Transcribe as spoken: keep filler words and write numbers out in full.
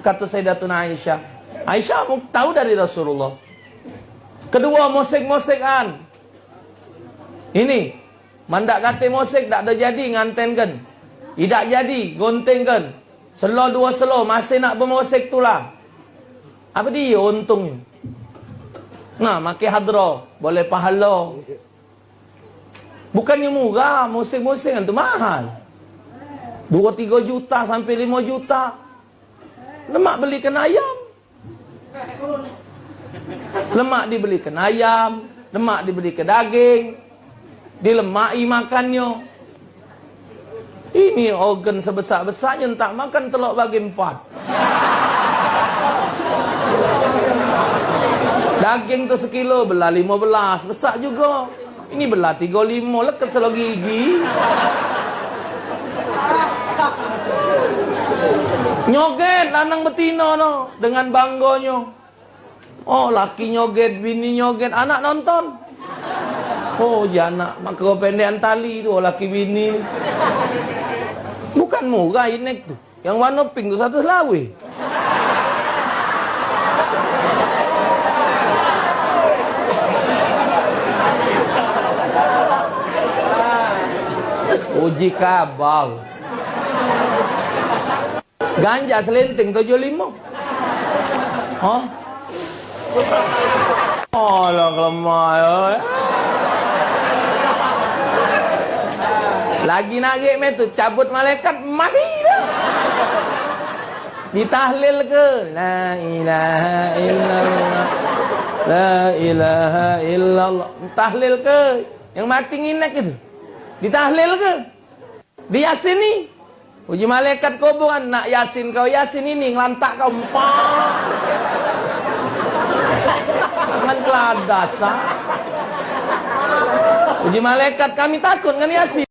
Kata Sayyidatuna Aisyah. Aisyah mu-, tahu dari Rasulullah. Kedua, musik-musikan. Ini, mandak kate musik, dak ada jadi ngantenkan. Idak jadi, gontingkan. Selo dua selo, masih nak bemusik tula. Apa dia untungnya? Nah, makai hadro, boleh pahala. Bukannya murah, musik-musik kan tu mahal. Dua tiga juta sampai lima juta. Lemak belikan ayam. Lemak dibelikan ayam, lemak dibelikan daging, dilemaki makannyo. Ini organ sebesak-besaknyo ntak makan telok bagi empat. Daging tu sekilo belah limo belas, besak jugo. Ini belah tigo limo, leket selo gigi. Nyoget lanang betino no dengan banggonyo. Oh, laki nyoget, bini nyoget, anak nonton. Oh, janak, mak kau pendekan tali tu, oh, laki bini. Bukan murah inek tu. Yang warna pink tu satu selawe. Uji kabau. Ganja selenting tujuh lima. Hah? Alah, kelemah, oi. Lagi nak gek me tu, cabut malaikat, mati dah. Ditahlil ke? La ilaha illallah. La ilaha illallah. Tahlil ke? Yang mati nginek itu. Ditahlil ke? Di Yasin ni. Uji malaikat kuburan, nak Yasin kau Yasin ini, ngelantak kau empat. Dengan keladas, ah. Uji malaikat, kami takut dengan Yasin.